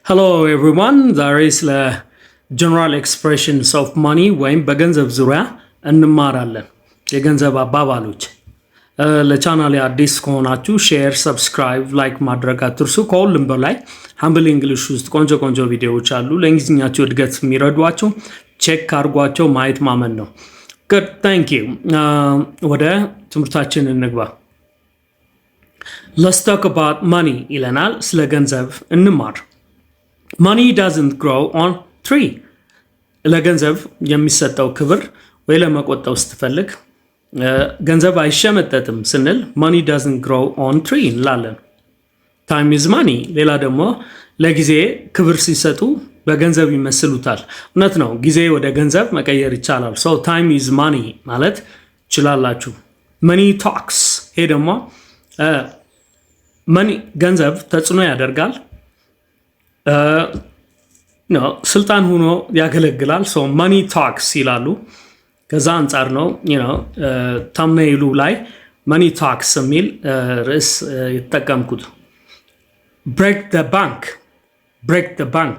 Hello everyone፣ ዛሬ ስለ general expressions of money ወይም በገንዘብ ዙሪያ እንማራለን። የገንዘብ አባባሎች። ለቻናሌ አዲስ ከሆናችሁ share፣ subscribe፣ like ማድረግ አትርሱ። ከሁሉም በላይ Humble English ውስጥ ቆንጆ ቆንጆ ቪዲዮዎች አሉ ለእንግሊዝኛችሁ እድገት የሚረዷችሁ፣ check አድርጓቸው። ማየት ማመን ነው። Good, thank you። ወደ ትምህርታችን እንግባ። Let's talk about money ይለናል። ስለ ገንዘብ እንማር። Money doesn't grow on tree። ለገንዘብ የሚሰጠው ክብር ወይ ለመቆጠብ ስትፈልግ ገንዘብ አይሸመጠጥም ስንል money doesn't grow on tree እንላለን። Time is money። ሌላ ደግሞ ለጊዜ ክብር ሲሰጡ በገንዘብ ይመስሉታል። እውነት ነው። ጊዜ ወደ ገንዘብ መቀየር ይቻላል። So time is money ማለት ትችላላችሁ። Money talks። ይሄ ደግሞ money ገንዘብ ተጽዕኖ ያደርጋል፣ ስልጣን ሆኖ ያገለግላል። So money talks ይላሉ። ከዛ አንጻር ነው thumbnail ኡ ላይ money talks የሚል ርዕስ የተጠቀምኩት። Break the bank, break the bank,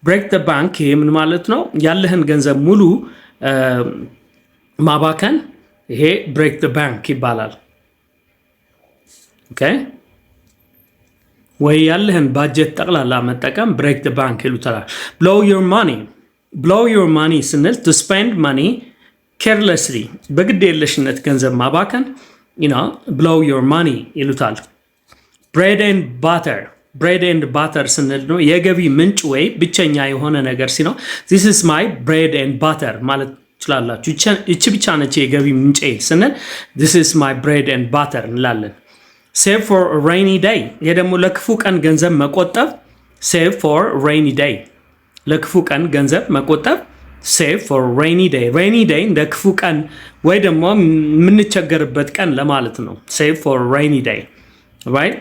break the bank። ይሄ ምን ማለት ነው? ያለህን ገንዘብ ሙሉ ማባከን፣ ይሄ break the bank ይባላል። Okay፣ ወይ ያለህን ባጀት ጠቅላላ መጠቀም break the bank ይሉታል። Blow your money. Blow your money ስንል to spend money carelessly፣ በግድ የለሽነት ገንዘብ ማባከን blow your money ይሉታል። Bread and butter. Bread and butter ስንል ነው የገቢ ምንጭ ወይ ብቸኛ የሆነ ነገር ሲኖር this is my bread and butter ማለት ትችላላችሁ። ይቺ ብቻ ነች የገቢ ምንጬ ስንል this is my bread and butter እንላለን። Save for rainy day። ይሄ ደግሞ ለክፉ ቀን ገንዘብ መቆጠብ። Save for rainy day፣ ለክፉ ቀን ገንዘብ መቆጠብ save for rainy day። Rainy day እንደ ክፉ ቀን ወይ ደግሞ የምንቸገርበት ቀን ለማለት ነው። Save for rainy day, right?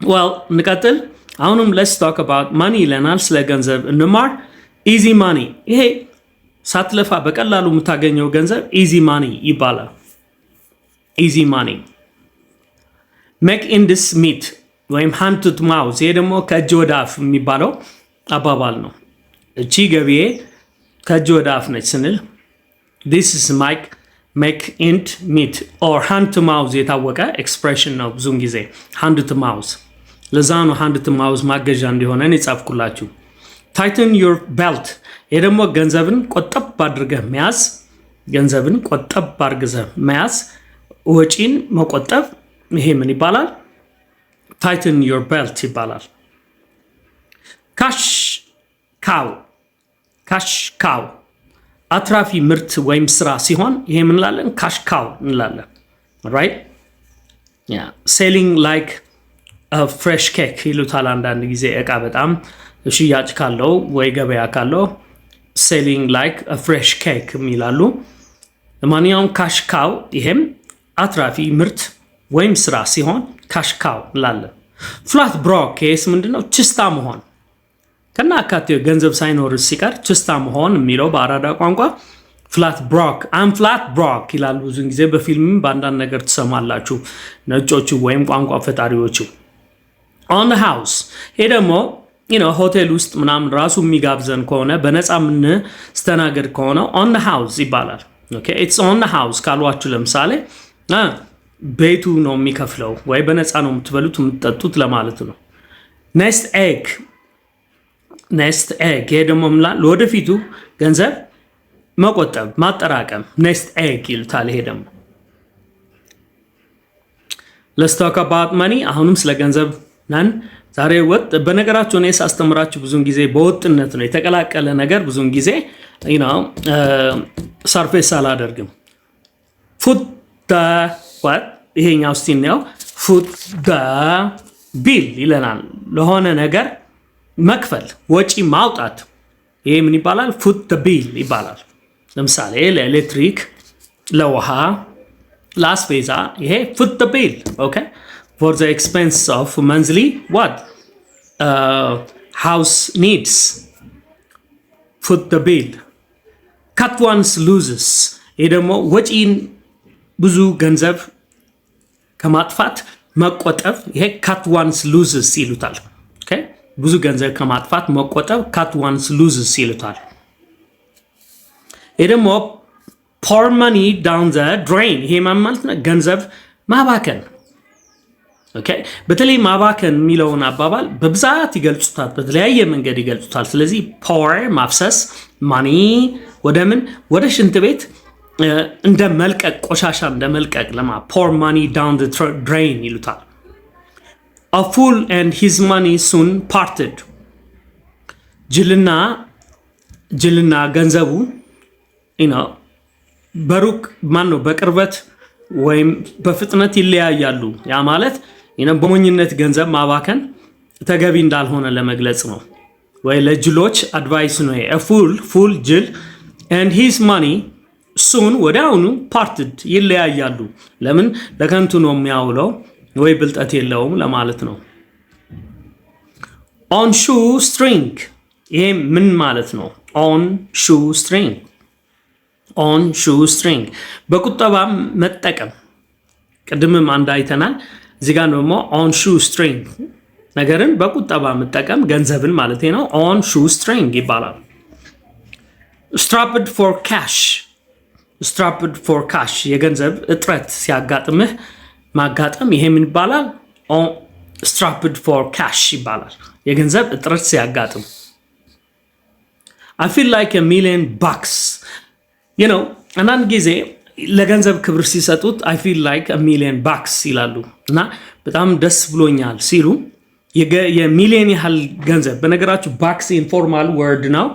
Well፣ እንቀጥል። አሁንም let's talk about money ይለናል። ስለ ገንዘብ እንማር። Easy money፣ ይሄ ሳትለፋ በቀላሉ የምታገኘው ገንዘብ easy money ይባላል። Easy money. Make ends meet ወይም hand to mouth፣ ይሄ ደግሞ ከእጅ ወደ አፍ የሚባለው አባባል ነው። እቺ ገቢዬ ከእጅ ወደ አፍ ነች ስንል this is make end meet or hand to mouth የታወቀ expression ነው። ብዙውን ጊዜ hand to mouth፣ ለዛ ነው hand to mouth ማገዣ እንዲሆነን የጻፍኩላችሁ። Tighten your belt፣ ይሄ ደግሞ ገንዘብን ቆጠብ አድርገህ መያዝ፣ ገንዘብን ቆጠብ አድርገህ መያዝ፣ ወጪን መቆጠብ፣ ይሄ ምን ይባላል? Tighten your belt ይባላል። Cash cow. Cash cow አትራፊ ምርት ወይም ስራ ሲሆን ይሄ ምን እንላለን? Cash cow እንላለን። Right, selling like fresh cake ይሉታል። አንዳንድ ጊዜ እቃ በጣም ሽያጭ ካለው ወይ ገበያ ካለው selling like fresh cake ይላሉ። ለማንኛውም cash cow ይሄም አትራፊ ምርት ወይም ስራ ሲሆን cash cow እንላለን። Flat broke፣ ይሄስ ምንድነው? ችስታ መሆን፣ ከነ አካቴው ገንዘብ ሳይኖር ሲቀር ችስታ መሆን የሚለው በአራዳ ቋንቋ flat broke, I'm flat broke ይላሉ። ብዙን ጊዜ በፊልምም በአንዳንድ ነገር ትሰማላችሁ ነጮቹ ወይም ቋንቋ ፈጣሪዎቹ። On house፣ ይሄ ደግሞ ሆቴል ውስጥ ምናምን ራሱ የሚጋብዘን ከሆነ፣ በነፃ የምንስተናገድ ከሆነ on house ይባላል። It's on house ካሏችሁ ለምሳሌ ቤቱ ነው የሚከፍለው ወይ በነፃ ነው የምትበሉት የምትጠጡት ለማለት ነው። Nest egg. Nest egg፣ ይሄ ደግሞ ምላ ለወደፊቱ ገንዘብ መቆጠብ ማጠራቀም nest egg ይሉታል። ይሄ ደግሞ let's talk about money፣ አሁንም ስለ ገንዘብ ነን ዛሬ። ወጥ በነገራችሁ እኔ ሳስተምራችሁ ብዙን ጊዜ በወጥነት ነው፣ የተቀላቀለ ነገር ብዙን ጊዜ surface አላደርግም። Foot what ይሄኛው እስቲ እንየው። Foot the bill ይለናል። ለሆነ ነገር መክፈል፣ ወጪ ማውጣት፣ ይሄ ምን ይባላል? Foot the bill ይባላል። ለምሳሌ ለኤሌክትሪክ፣ ለውሃ፣ ለአስቤዛ ይሄ foot the bill, okay, for the expense of monthly what house needs, foot the bill. Cut one's losses፣ ይሄ ደግሞ ወጪን ብዙ ገንዘብ ከማጥፋት መቆጠብ፣ ይሄ cut one's losses ይሉታል። Okay. ብዙ ገንዘብ ከማጥፋት መቆጠብ cut one's losses ይሉታል። ይህ ደግሞ pour money down the drain። ይሄ ማለት ነው ገንዘብ ማባከን። Okay፣ በተለይ ማባከን የሚለውን አባባል በብዛት ይገልጹታል፣ በተለያየ መንገድ ይገልጹታል። ስለዚህ pour ማፍሰስ፣ money ወደ ምን፣ ወደ ሽንት ቤት እንደ መልቀቅ፣ ቆሻሻ እንደ መልቀቅ ለማ pour money down drain ይሉታል። A fool and his money soon parted። ጅልና ገንዘቡ በሩቅ ማን ነው በቅርበት ወይም በፍጥነት ይለያያሉ። ያ ማለት በሞኝነት ገንዘብ ማባከን ተገቢ እንዳልሆነ ለመግለጽ ነው። ወይ ለጅሎች advice ነው። Fool፣ fool ጅል፣ and his money soon ወዲያውኑ parted ይለያያሉ። ለምን? ለከንቱ ነው የሚያውለው ወይ ብልጠት የለውም ለማለት ነው። On shoe string፣ ይሄ ምን ማለት ነው? On shoe string፣ on shoe string በቁጠባ መጠቀም። ቅድምም አንድ አይተናል። እዚህ ጋር ደግሞ on shoe string ነገርን በቁጠባ መጠቀም፣ ገንዘብን ማለት ነው። On shoe string ይባላል። Strapped for cash፣ strapped for cash የገንዘብ እጥረት ሲያጋጥምህ ማጋጠም ይሄ ምን ይባላል? Strapped for cash ይባላል። የገንዘብ እጥረት ሲያጋጥም። I feel like million bucks። አንዳንድ ጊዜ ለገንዘብ ክብር ሲሰጡት "I feel like million bucks" ይላሉ እና በጣም ደስ ብሎኛል ሲሉ የሚሊዮን ያህል ገንዘብ። በነገራችሁ bucks informal word ነው፣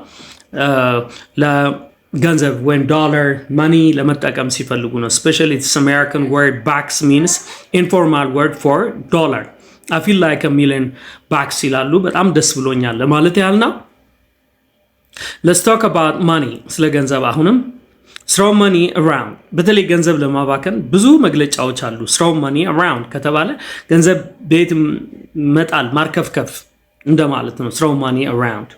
ለገንዘብ ወይም dollar money ለመጠቀም ሲፈልጉ ነው። Especially it's American word። Bucks means informal word for dollar። "I feel like million bucks" ይላሉ። በጣም ደስ ብሎኛል ለማለት ያህል ነው። Let's talk about money፣ ስለ ገንዘብ አሁንም። Throw money around፣ በተለይ ገንዘብ ለማባከን ብዙ መግለጫዎች አሉ። Throw money around ከተባለ ገንዘብ ቤት መጣል፣ ማርከፍከፍ እንደማለት ነው። Throw money around።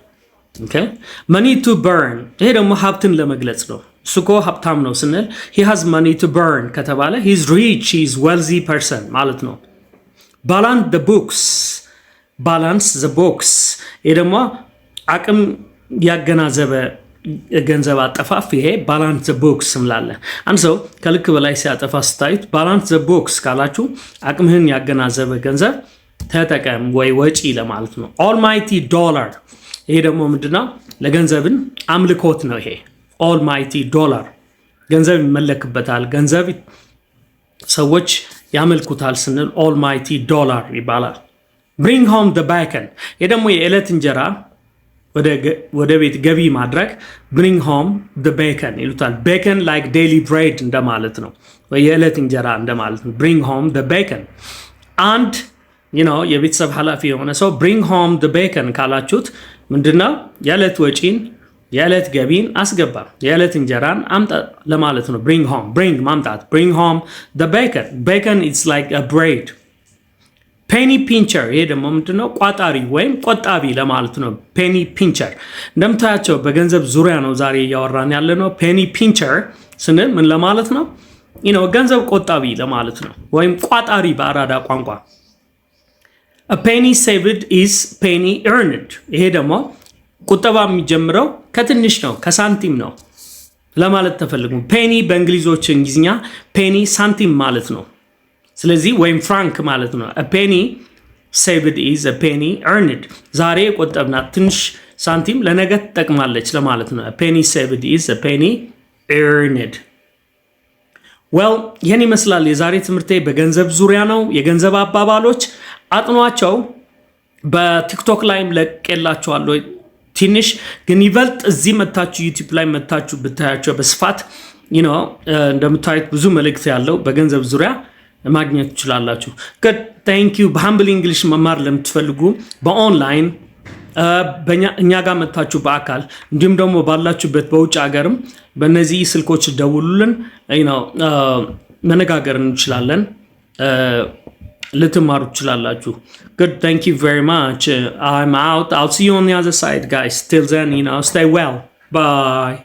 Money to burn፣ ይሄ ደግሞ ሀብትን ለመግለጽ ነው። እሱ እኮ ሀብታም ነው ስንል "he has money to burn" ከተባለ he's rich፣ he's wealthy person ማለት ነው። Balance the books፣ balance the books፣ ይሄ ደግሞ አቅም ያገናዘበ ገንዘብ አጠፋፍ፣ ይሄ balance the books እንላለን። አንድ ሰው ከልክ በላይ ሲያጠፋ ስታዩት "balance the books" ካላችሁ አቅምህን ያገናዘበ ገንዘብ ተጠቀም ወይ ወጪ ለማለት ነው። Almighty dollar፣ ይሄ ደግሞ ምንድነው? ለገንዘብን አምልኮት ነው። ይሄ almighty dollar ገንዘብ ይመለክበታል፣ ገንዘብ ሰዎች ያመልኩታል ስንል almighty dollar ይባላል። Bring home the bacon፣ ይሄ ደግሞ የዕለት እንጀራ ወደ ቤት ገቢ ማድረግ bring home the bacon ይሉታል። Bacon like daily bread እንደማለት ነው፣ ወይ የዕለት እንጀራ እንደማለት ነው። Bring home the bacon፣ አንድ የቤተሰብ ኃላፊ የሆነ ሰው "bring home the bacon" ካላችሁት ምንድነው? የዕለት ወጪን፣ የዕለት ገቢን አስገባ፣ የዕለት እንጀራን አምጣ ለማለት ነው። Bring home፣ bring ማምጣት፣ bring home the bacon። Bacon it's like a bread። Penny pincher፣ ይሄ ደግሞ ምንድነው? ቋጣሪ ወይም ቆጣቢ ለማለት ነው። Penny pincher፣ እንደምታያቸው በገንዘብ ዙሪያ ነው ዛሬ እያወራን ያለ ነው። Penny pincher ስንል ምን ለማለት ነው? ገንዘብ ቆጣቢ ለማለት ነው፣ ወይም ቋጣሪ በአራዳ ቋንቋ። Penny saved is penny earned። ይሄ ደግሞ ቁጠባ የሚጀምረው ከትንሽ ነው፣ ከሳንቲም ነው ለማለት ተፈልጎ። Penny በእንግሊዞች እንግሊዝኛ penny ሳንቲም ማለት ነው። ስለዚህ ወይም ፍራንክ ማለት ነው። Penny saved is penny earned። ዛሬ የቆጠብናት ትንሽ ሳንቲም ለነገ ትጠቅማለች ለማለት ነው። Penny saved is penny earned። Well፣ ይህን ይመስላል የዛሬ ትምህርቴ፣ በገንዘብ ዙሪያ ነው። የገንዘብ አባባሎች አጥኗቸው። በቲክቶክ ላይም ለቅቄላችኋለሁ። ትንሽ ግን ይበልጥ እዚህ መታችሁ ዩቲዩብ ላይ መታችሁ ብታያቸው በስፋት እንደምታዩት ብዙ መልእክት ያለው በገንዘብ ዙሪያ ማግኘት ትችላላችሁ። Thank you። በ Humble English መማር ለምትፈልጉ በኦንላይን፣ እኛ ጋር መታችሁ በአካል፣ እንዲሁም ደግሞ ባላችሁበት በውጭ ሀገርም በእነዚህ ስልኮች ደውሉልን፣ መነጋገር እንችላለን። ልትማሩ ትችላላችሁ። Good, thank you very much. I'm out. I'll see you on the other side, guys. Till then, stay well. Bye.